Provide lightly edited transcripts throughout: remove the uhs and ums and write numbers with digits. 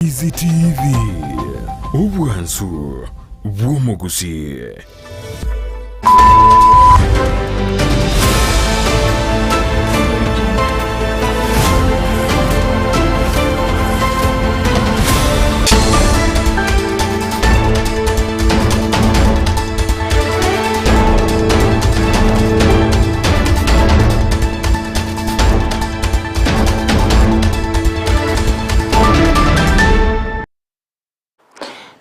Ndizi TV, obwansu bw'omogusii.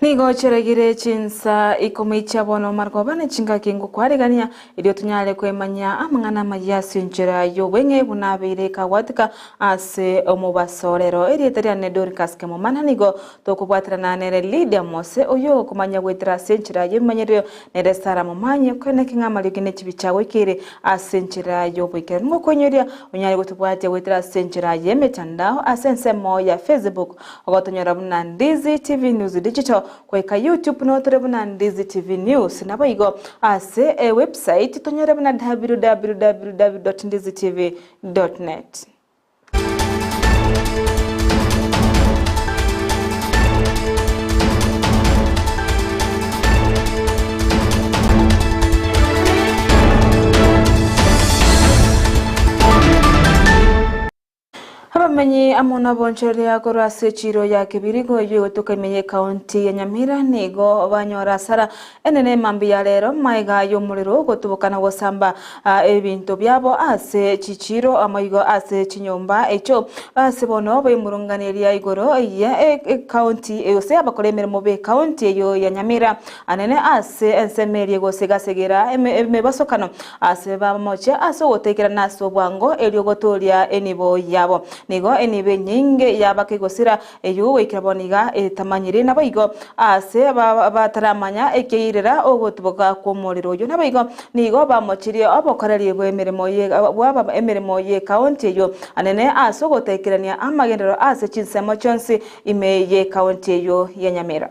Nigo chiregire chinsa ikomi chia bono marogoba ne chingaki ngokwarigania, erio tonyare kwemanyia amang'ana amayia ase enchera y'obweng'e buna abeire kagwatika ase omobaso rero. Erieta riane Dorcas Kemomana nigo tokobwaterana nere Lydia Mose oyio ogokomanya goetera ase enchera y'ebimanyererio nere Sarah Momanyi okoeneki ng'a amariogi ne chibicha agoikeire ase enchera y'oboikeranu ngokoinyoria onyare gotobwatia goetera ase enchera y'emetandao ase ensemo ya Facebook Ogotonyora buna Ndizi TV News Digital goika YouTube notore buna Ndizi TV News naboigo ase ewebsite tonyore buna www.ndizitv.net. Abamenyi amo nabonchoreria korwa ase echiiro ya Kibirigo eyio egotoka ime y'ecounty ya Nyamira nigo banyora asara enene mambia ya rero magega y'omorero gotuboka na gosamba ebinto biabo ase chichiiro amo igo ase chinyomba echio ase bono baimurunganeria igoro ye ecounty gose abakora emeremo b'ecounty eyio ya Nyamira anene ase ensemo eria egosegera emebasokano Ase bamochie ase ogotekerana ase obwango, erio gotooria enibo yabo. Nigo enibo enyinge y'abakegosira eyio goikera bono iga etamanyiri. Naboigo ase bataramanya ekeirera ogotuboka kw'omorero oyio. Naboigo nigo bamochirie obokoreri bw'emeremo bw'emeremo y'ekaunti eyio anene ase ogotekerania amagenderero ase chinsemo chionsi ime y'ekaunti eyio ya Nyamira.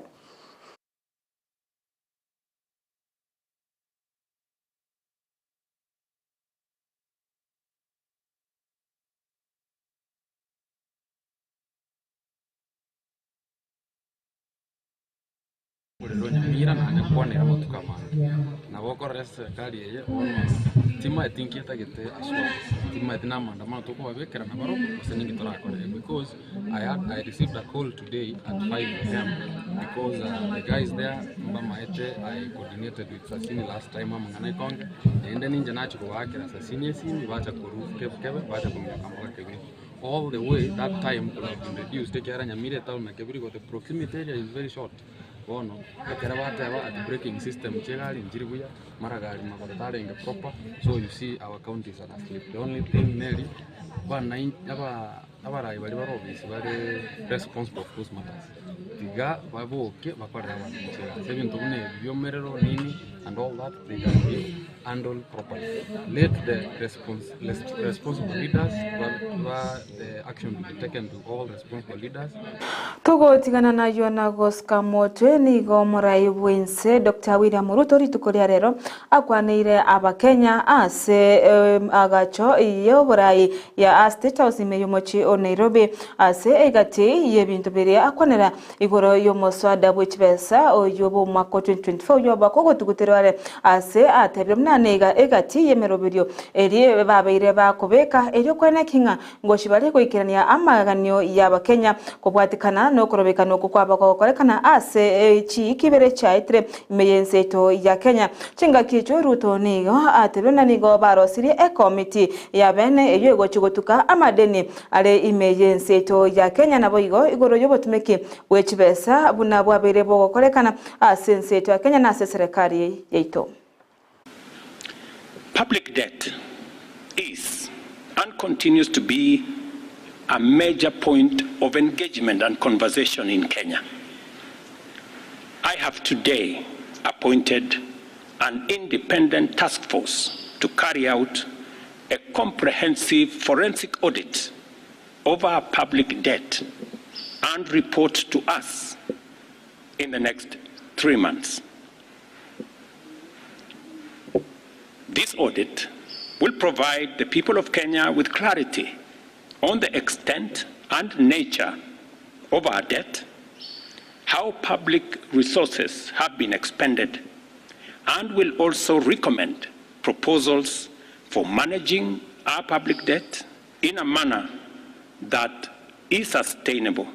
Omorero Nyamira naende nkwanera amatuko amange, nabo okorora eserekari eye bono timaeti nki etagete aswa, timaeti na amaandamano tokobabekera nabarobwo gose ninki torakore because I had I received a call today at 5 am because the guys there mbamaete I coordinated with Sasini last time amang'ana ikonge, naende ninche nachia kobaakera Sasini esimi bacha korwa Kebkebe bacha kominyoka mpaka Kebiri. All the way that time could have been reduced ekiagera Nyamira etown na Kebiri the proximity area is very short. Bono ekero bateba ati braking system chia egari nchiri buya, mara gari magoro tarenge proper, so you see our county is asleep. The only thing neri bana aba abarai baria bare ofisi bare responsible of those matters, tiga baboke bakorere abanto egasi. Ebinto buna ebi bia omerero nini and all that they can be handled properly. Let the respons responsible leaders ba the action be taken to all responsible leaders. Togotigana nayio na gosika motwe, nigo omorai bw'ense Doctor William Ruto rituko ria rero akwaneire abakenya ase agacho y'oborai ya State House ime y'omochie o Nairobi ase egati y'ebinto biria akwanera Igoro y'omoswada bwe chibesa oyio bw'omwaka o 2024 oyio obaka ogotuguterwa are ase atebire buna niga egati y'emeroberio eria babeire bakobeka erio kweneki ng'a ngochi bare goikerania amaganio y'abakenya kobwatikana nokorobekana okwo kwaba gogokorekana ase chiiki ibere chiaetire ime y'ense yaito ya Kenya. Chingaki echio Ruto nigo atebire buna nigo barosirie ekomiti ya bene eyio egochi gotuka amadeni Are ime y'ense yaito ya Kenya naboigo igoro y'obotumeki bwe chibesa buna bwabeire bogokorekana ase ense yaito ya Kenya na ase eserekari yaito. Public debt is and continues to be a major point of engagement and conversation in Kenya. I have today appointed an independent task force to carry out a comprehensive forensic audit of our public debt and report to us in the next 3 months. This audit will provide the people of Kenya with clarity on the extent and nature of our debt. how public resources have been expended and will also recommend proposals for managing our public debt in a manner that is sustainable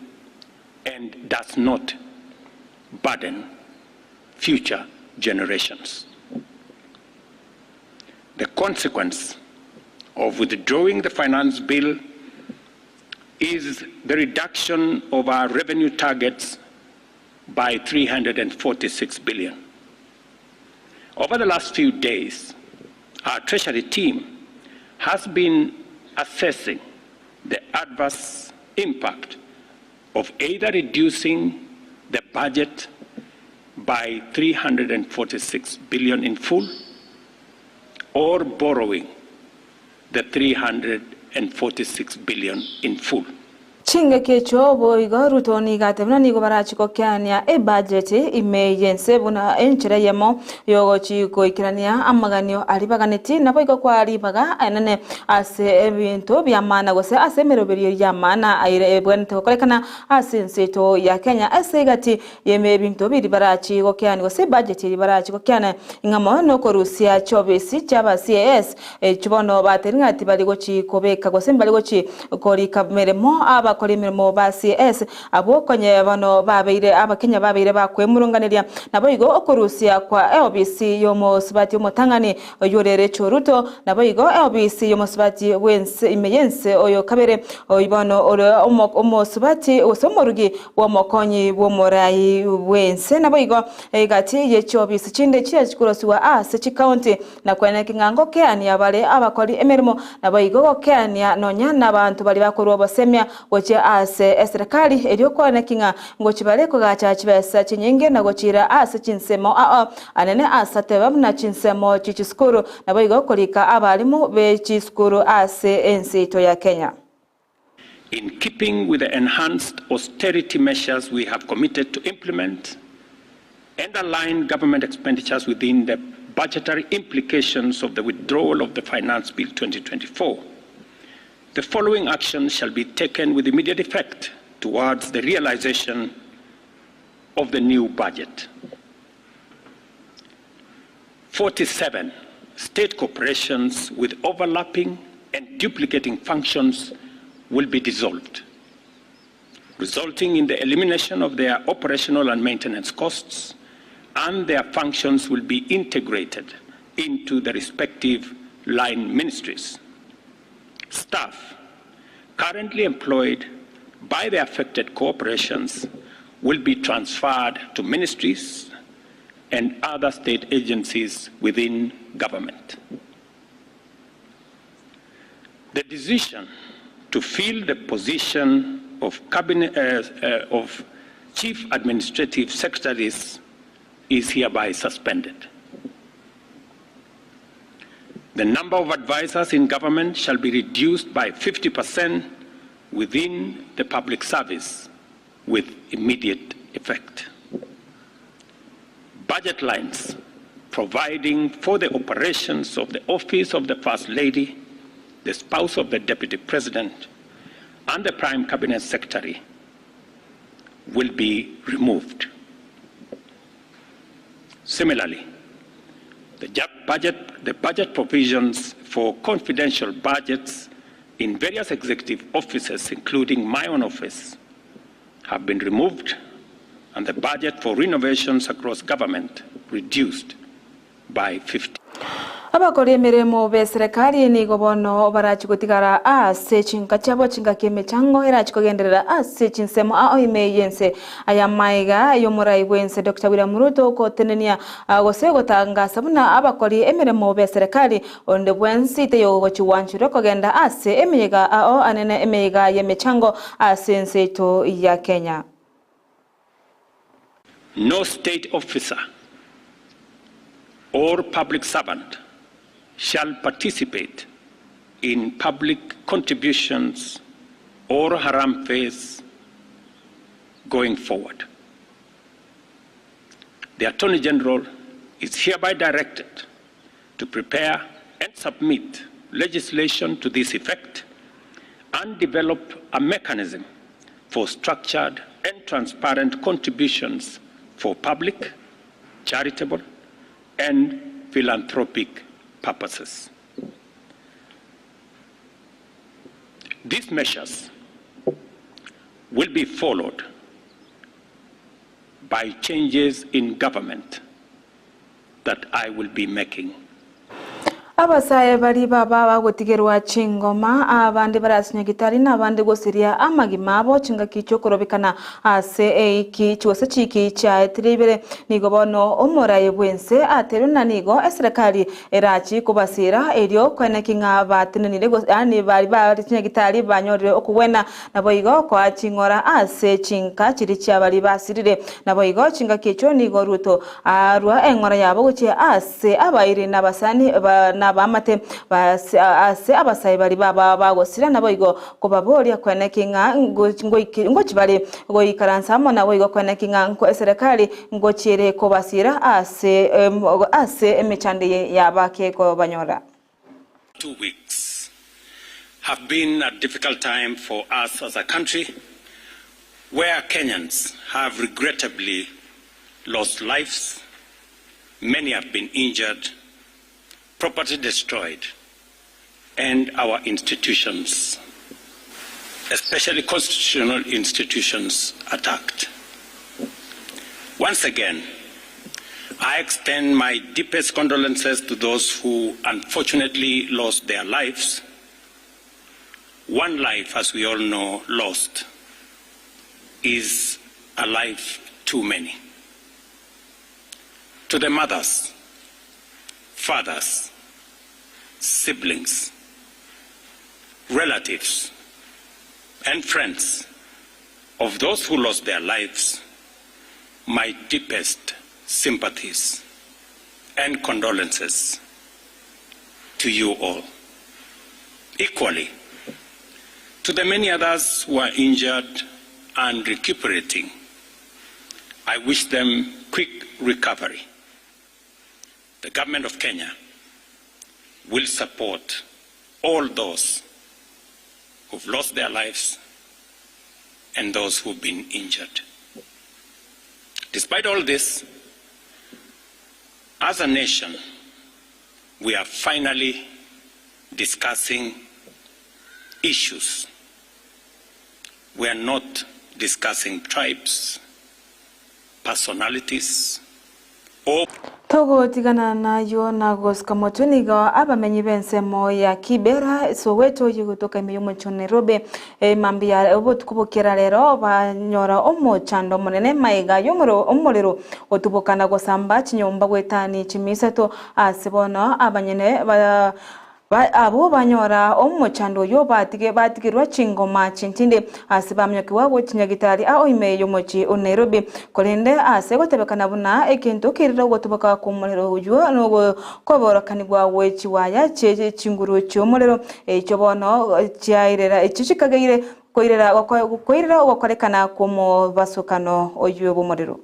and does not burden future generations. The consequence of withdrawing the finance bill is the reduction of our revenue targets by 346 billion. Over the last few days, our Treasury team has been assessing the adverse impact of either reducing the budget by 346 billion in full or borrowing the 346 billion in full. Chingaki echio boigo Ruto nigo atebire buna nigo barachi gokeania ebudget ime y'ense buna enchera eyemo yogochi goikerania amaganio aria baganeti naboigo kwa ribaga enene ase ebinto bi'amana gose ase emeroberio y'amana aire ebwenerete gokorekana ase ense yaito ya Kenya ase egati y'ebinto biria barachi gokeania gose ebudget eria barachi gokeania ing'amo nokorusia chiobisi chiaba CAS Echio bono batebire ng'a tibari gochi kobeka gose mbari gochi korika meremo abakori emeremo ba CS abwo konye bono babeire abakenya babeire bakwemurunganeria. Naboigo okorusia kwa eobisi y'omosubati omotang'ani oyio ore Rachel Ruto naboigo eobisi y'omosubati bwense ime y'ense oyo kabere oyio bono ore omosubati gose omorugi bw'omokonyi bw'omorai bw'ense naboigo egati ye chiobisi chinde chiachi korosiwa ase chikaunti Na kweneki ng'a ngokeania bare abakori emeremo, naboigo gokeania nonya nabanto baria bakorua obosemia gochia ase eserekari, erio kweneki ng'a ngochia bare kogacha chibesa chinyinge na gochiira ase chinsemo ao anene ase ateba buna chinsemo chie chisukuru, naboigo korika abalimu be chisukuru ase ense yaito ya Kenya. In keeping with the enhanced austerity measures we have committed to implement and align government expenditures within the budgetary implications of the withdrawal of the Finance Bill 2024, the following actions shall be taken with immediate effect towards the realization of the new budget. 47 state corporations with overlapping and duplicating functions will be dissolved, resulting in the elimination of their operational and maintenance costs, and their functions will be integrated into the respective line ministries. Staff currently employed by the affected corporations will be transferred to ministries and other state agencies within government. The decision to fill the position of cabinet, of chief administrative secretaries is hereby suspended. The number of advisors in government shall be reduced by 50% within the public service with immediate effect. Budget lines providing for the operations of the office of the First Lady, the spouse of the Deputy President, and the Prime Cabinet Secretary will be removed. Similarly, the budget, the budget provisions for confidential budgets in various executive offices, including my own office, have been removed and the budget for renovations across government reduced by 50. Abakori emeremo b'eserekari nigo bono barachi gotigara ase chinka chiabo chingaki emechango erachi kogenderera ase chinsemo ao ime y'ense. Aya maiga y'omorai bw'ense Doctor William Ruto ogotenenia gose gotangasa buna abakori emeremo b'eserekari onde bwensi teyogochigwancherwa kogenda ase emeyega ao anene emeyega y'emechango ase ense yaito ya Kenya. No state officer or public servant shall participate in public contributions or harambees going forward. The Attorney General is hereby directed to prepare and submit legislation to this effect and develop a mechanism for structured and transparent contributions for public, charitable, and philanthropic purposes. These measures will be followed by changes in government that I will be making. Abasae baria baba bagotigerwa chingoma, abande bare ase nyagitari na abande gosiria amagima abo chingaki chi'okorobekana ase eiki gose chiiki chiaetire ibere. Nigo bono omoraai bw'ense aterwe na nigo eserekari erachi kobasiira erio koeneki ng'a batenenire gose yaani baria bare chinyagitari banyorire okogwena Naboigo koa ching'ora ase chinka chiria chia baria basirire. Naboigo chingaki echio nigo Ruto arua eng'ora yabo gochia ase abairi na abasani na abaamate ase abasae baria baba bagosira, naboigo kobaboria kweneki ng'a ngochi bare goikaransa amo, naboigo kweneki ng'a eserekari ngochi ere kobasira ase ase emechando eye yabake kobanyora. 2 weeks have been a difficult time for us as a country where Kenyans have regrettably lost lives, many have been injured, property destroyed, and our institutions, especially constitutional institutions, attacked. Once again, I extend my deepest condolences to those who unfortunately lost their lives. One life, as we all know, lost is a life too many. To the mothers, fathers, siblings, relatives, and friends of those who lost their lives, my deepest sympathies and condolences to you all. Equally, to the many others who are injured and recuperating, I wish them quick recovery. The government of Kenya will support all those who've lost their lives and those who've been injured. Despite all this, as a nation, we are finally discussing issues. We are not discussing tribes, personalities, or Togotigana nayio na gosika motwe nigo abamenyi b'ensemo ya Kibera Soweto gotoka ime y'omochie o Nairobi mambia obotuko bokera rero banyora omochando omonene maiga y'omorero otubokana gosamba chinyomba goetani chimisato ase bono abanyene ba abo banyora omochando oyo batige batigirwa chingoma chintinde ase bamenyokiwa gochinyagitari ao ime y'omochie o Nairobi korende ase gotebekana buna egento kerire ogotuboka kw'omorero oywo nokoborokanigwa gwe chiwaya chinguru chi'omorero echio bono chiairera echio chikageire koirera koirera ogokorekana kw'omobasokano oywo bw'omorero.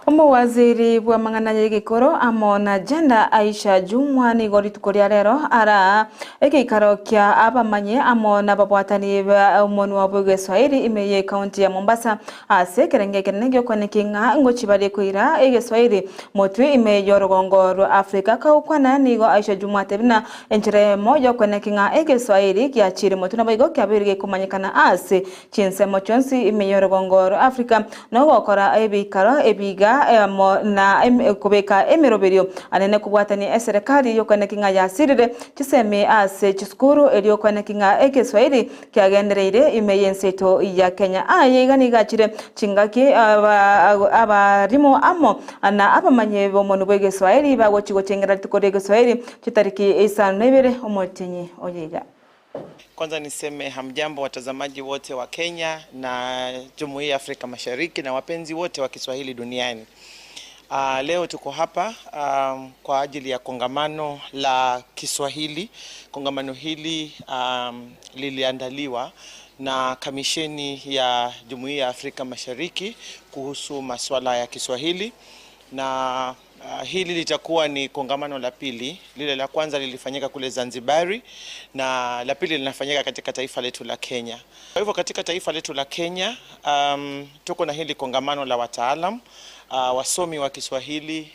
Omowaziri bw'amang'ana y'egekoro amo na gender Aisha Jumwa nigo rituko ria rero ara egeikaro kia abamanye amo n'ababwatani ba omonwa bw'egeswahili ime ye county ya Mombasa ase ekerenge ekenene giokwaneki ng'a ngochi bare koira egeswahili motwe ime y'orugongo rwa Africa kaukwana nigo Aisha Jumwa atebina enchera emo yokwaneki ng'a egeswahili giachire motwe naboigo kiabeire gekomanyekana ase chinsemo chionsi ime y'orugongo rwa Africa nogokora ebikaro ebiga. amo na kobeka emeroberio anene kobwatania eserekari y'okoeneki ng'a yasirire chisemi ase chisukuru erio okoeneki ng'a egeswahili kiagendereire ime y'ense yaito ya Kenya. Aye iga nigo achire chingaki abarimu amo na abamanyi b'omonwa bw'egeswahili bagochi gochengera rituko ri'egeswahili chitariki isano na ibere omotienyi oyo iga. Kwanza niseme hamjambo watazamaji wote wa Kenya na Jumuiya ya Afrika Mashariki na wapenzi wote wa Kiswahili duniani. Leo tuko hapa kwa ajili ya kongamano la Kiswahili. Kongamano hili liliandaliwa na Kamisheni ya Jumuiya ya Afrika Mashariki kuhusu masuala ya Kiswahili na hili litakuwa ni kongamano la pili. Lile la kwanza lilifanyika kule Zanzibari na la pili linafanyika katika taifa letu la Kenya. Kwa hivyo katika taifa letu la Kenya tuko na hili kongamano la wataalam, wasomi wa Kiswahili,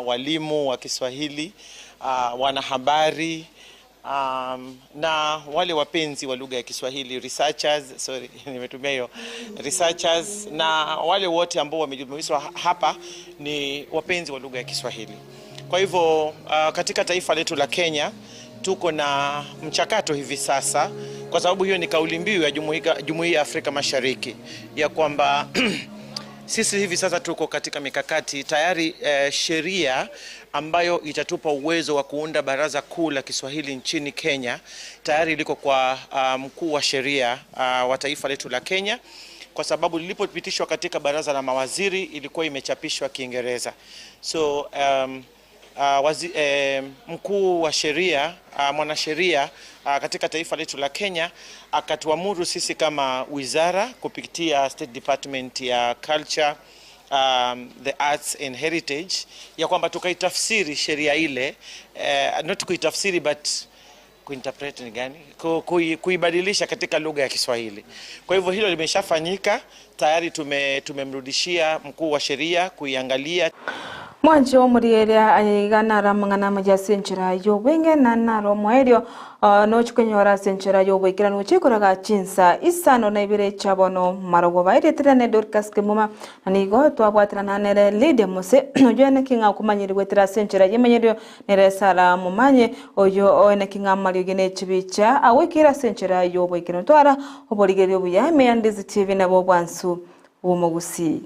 walimu wa Kiswahili, wanahabari, na wale wapenzi wa lugha ya Kiswahili researchers, sorry nimetumia hiyo researchers, na wale wote ambao wamejumuishwa hapa ni wapenzi wa lugha ya Kiswahili. Kwa hivyo katika taifa letu la Kenya tuko na mchakato hivi sasa, kwa sababu hiyo ni kauli mbiu ya Jumuiya ya Afrika Mashariki ya kwamba sisi hivi sasa tuko katika mikakati tayari, sheria ambayo itatupa uwezo wa kuunda baraza kuu la Kiswahili nchini Kenya tayari liko kwa mkuu wa sheria wa taifa letu la Kenya, kwa sababu lilipopitishwa katika baraza la mawaziri ilikuwa imechapishwa Kiingereza. So mkuu wa sheria, mwanasheria katika taifa letu la Kenya akatuamuru sisi kama wizara kupitia State Department ya Culture, the Arts and Heritage ya kwamba tukaitafsiri sheria ile, not kuitafsiri but kuinterpret ni gani, kuibadilisha katika lugha ya Kiswahili. Kwa hivyo hilo limeshafanyika tayari, tumemrudishia mkuu wa sheria kuiangalia. Mwanche omorieria aiga naramang'ana amaya ase enchera y'obwenge na naro omoerio nochikonyora ase enchera y'oboikeranu chikoraga chinsa isano na ibere chiabono marogo baeretere ne Dorcas Kemuma na nigo twabwaterana nere Lydia Mose oyo ene ng'a okomanyerigwa etera ase enchera y'emenyerio nere Sara Momanye oyo ene ng'a amariogi ne chibicha agwekera ase enchera y'oboikeranu twara oborigereria obuya ime ya Ndizi TV nabo obwansu bw'omogusi.